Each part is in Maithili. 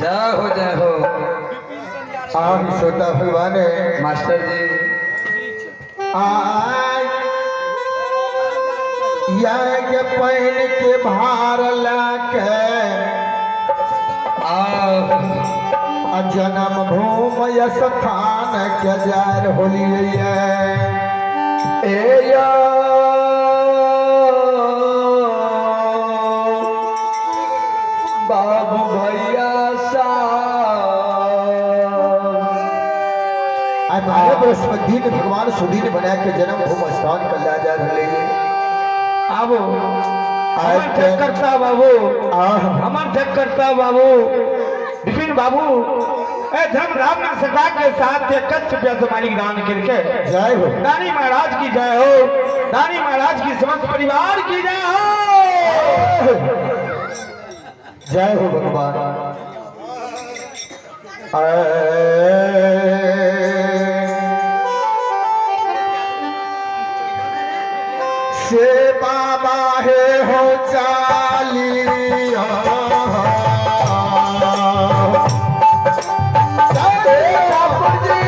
जय हो जय हो। आम श्रोता भगवान मास्टर जी आय या के पानि के भार लके आओ आ जन्म भूमि स्थान के जाय होलिए। ए यो बाबू भैया साहब। आइ मानव बृहस्पति दिन भगवान सुदीन बना के जन्म भूमि स्थान के लए जा रहले। आबो आइ हमर करता बाबू। आह। हमर करता बाबू विपिन बाबू ए धर्म राम ना सदा के साथ कच्छ रुपया से मालिक दान करके। जय हो। दानी महाराज की जय हो, दानी महाराज की समस्त परिवार की जय हो। जय हो भगवान। से बाबा हे हो चालिया। ठाकुर जी।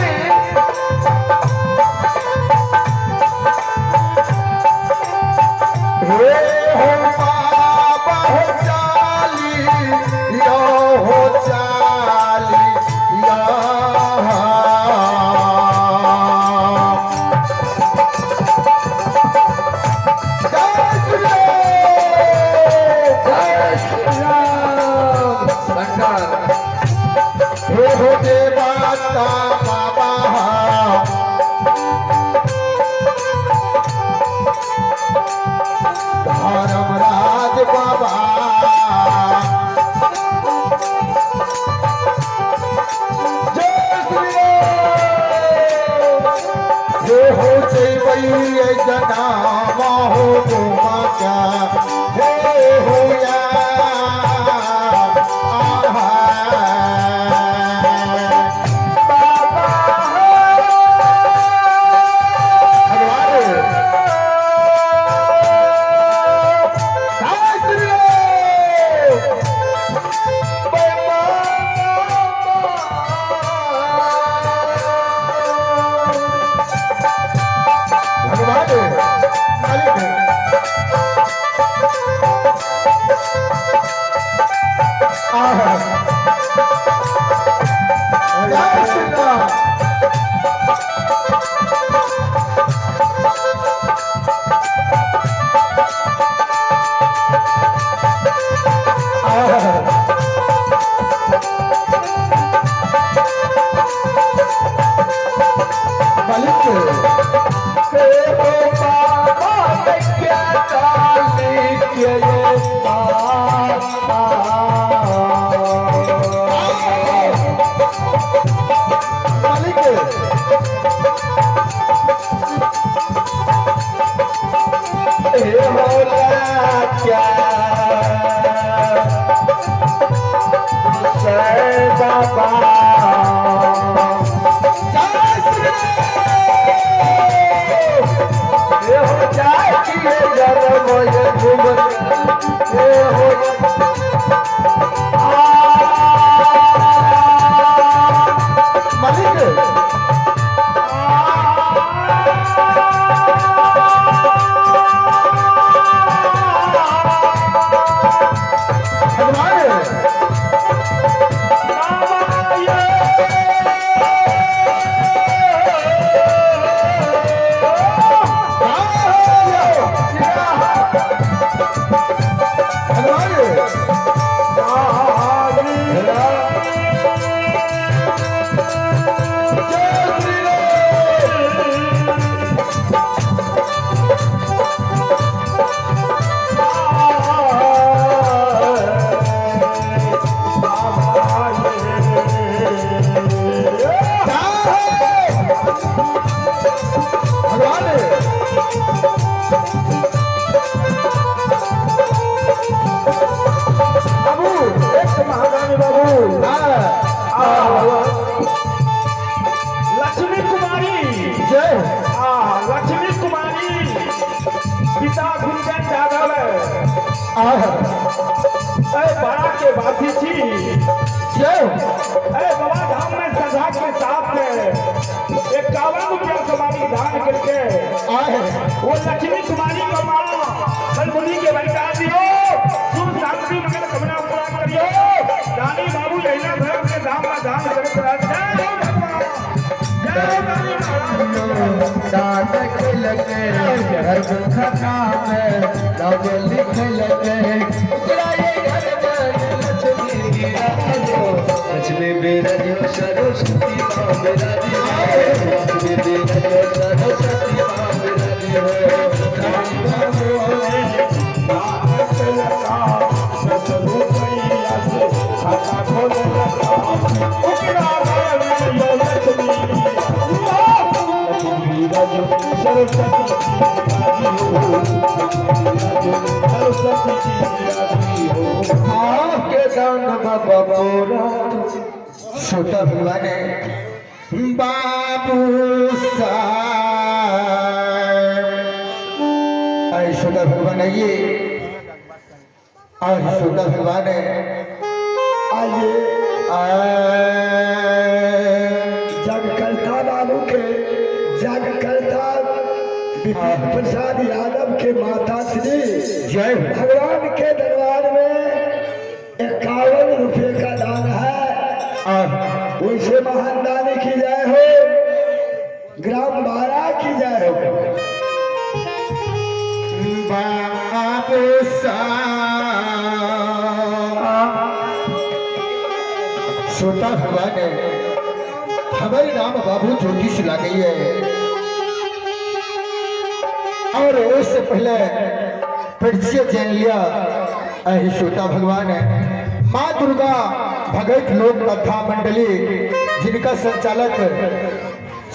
हे हो बाबा हो चाली यो हो चाली या। जय श्री राम। जय श्री राम शंकर। हे हो देवता बाबा धर्मराज बाबा। जय श्री राम। हे हो जय जनाम हो गोमा हे हो या आहा। बाबा भगवान जय श्री राम। भगवान मालिक। आहा। जय श्री राम। आहा। मालिक। हे हो बाबा क्या चाली के बाबा। मालिक। हे हो क्या जय बाबा। जय श्री राम। हे हो जाती जन्म ये भुवन हे हो आ मालिक। भगवान। बाबा। खाता में नाम लिखलकै। ओकरा ये घर में लक्ष्मी बिराजो, लक्ष्मी बिराजो, सरस्वती माँ बिराजी हो, लक्ष्मी बिराजो, सरस्वती माँ बिराजी हो। खाता खोललका, ओकरा घर में यो लक्ष्मी, लक्ष्मी बिराजो, सरस्वती बिराजी हो, सरस्वती बिराजी हो। के दान बाबा मोरा। छोटा भगवान है बाबू साहब। अरे छोटा भगवान आइए, और छोटा भगवान है आइए। जगकर्ता बाबू के, जगकर्ता विपिन प्रसाद यादव के माता श्री जय हो। भगवान के दरबार में 51 रुपये का दान है। और वैसे महान दानी की जय हो, ग्राम 12 की जय हो। बाबू साहब, छोटा भगवान है, हमारे नाम बाबू ज्योतिष ला गई है। और उससे पहले परिचय जान लिया। अहि श्रोता भगवान है, माँ दुर्गा भगत लोक कथा मंडली, जिनका संचालक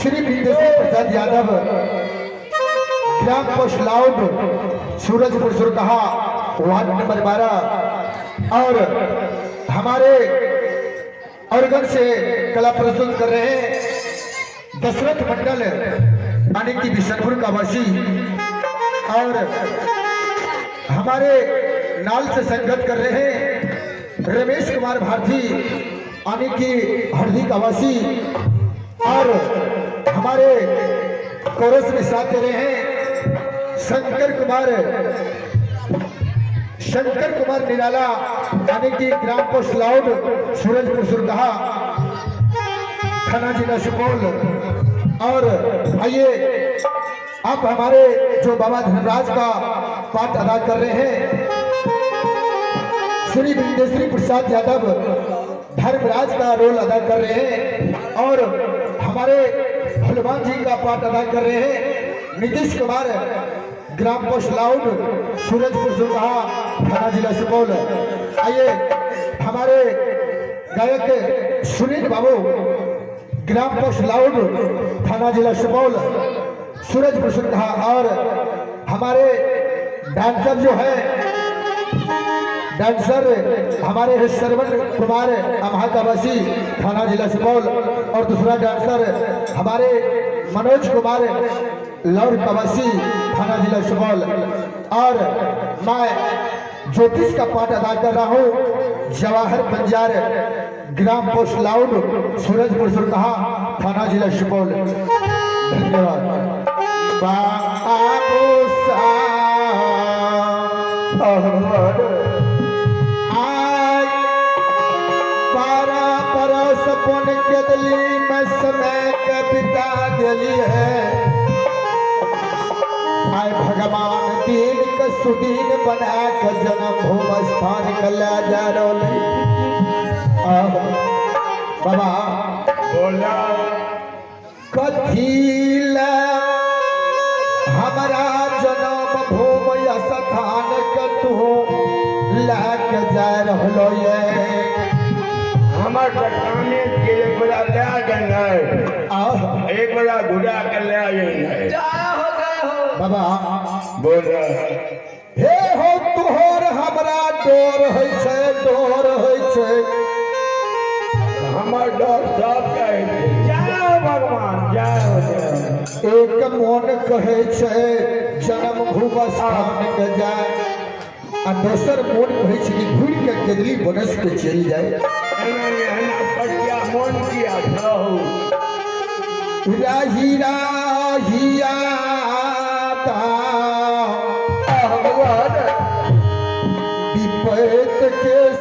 श्री बिंदेश्वर प्रसाद यादव, ग्राम पोस्ट लाउड, सूरजपुर सुरकहा, वार्ड नंबर 12। और हमारे ऑर्गन से कला प्रस्तुत कर रहे हैं दशरथ मंडल, यानी कि बिशनपुर का वासी। और हमारे नाल से संगत कर रहे हैं रमेश कुमार भारती, यानी कि हरदी का वासी। और हमारे कोरस में साथ दे रहे हैं शंकर कुमार निराला, यानी कि ग्राम पोस्ट लाउड, सूरजपुर सुरकहा, थाना जिला सुपौल। और आइए आप हमारे जो बाबा धर्मराज का पाठ अदा कर रहे हैं श्री बिंदेश्वरी प्रसाद यादव धर्मराज का रोल अदा कर रहे हैं। और हमारे हनुमान जी का पाठ अदा कर रहे हैं नीतीश कुमार, ग्राम पोस्ट लाउड, सूरजपुर सुरकहा, थाना जिला सुपौल। आइए हमारे गायक सुनील बाबू, ग्राम पोस्ट लाउड, थाना जिला सुपौल, सूरजपुर सुरकहा। और हमारे डांसर जो है, डांसर हमारे हैं श्रवण कुमार, अमहा का वासी, थाना जिला सुपौल। और दूसरा डांसर हमारे मनोज कुमार, लौर का वासी, थाना जिला सुपौल। और मैं ज्योतिष का पाठ अदा कर रहा हूँ जवाहर बंजार, ग्राम पोस्ट लाउड, सूरजपुर सुरकहा, थाना जिला सुपौल। धन्यवाद। बाबू साहब, आय 12 बरस पुन केदली में समय के बिता दिली है। आय भगवान दीन के सुदीन बना के जन्म भूम स्थान के ले जा रहे। बाबा बोला। कथी ले हमारा जन्म भूम स्थान के तू लैके जा रहलो ये? हमर कामे के एक बड़ा ले गेल है, आह। एक बड़ा घुरा के ले गेल है। बाबा। बोला। हे हो तोहर हमरा डर होइ छै, डर होइ छै। हमर डर सब कहै छै। जय हो भगवान, जय हो, जय हो। एक मोन कहै छै जन्म भूम स्थान के जाय, आ दोसर मोन कहै छै कि घुरि के केदली बनस के चलि जाय। एना ने एना पटिया मोन किया छौ? राही राहिया भगवान विपैत के।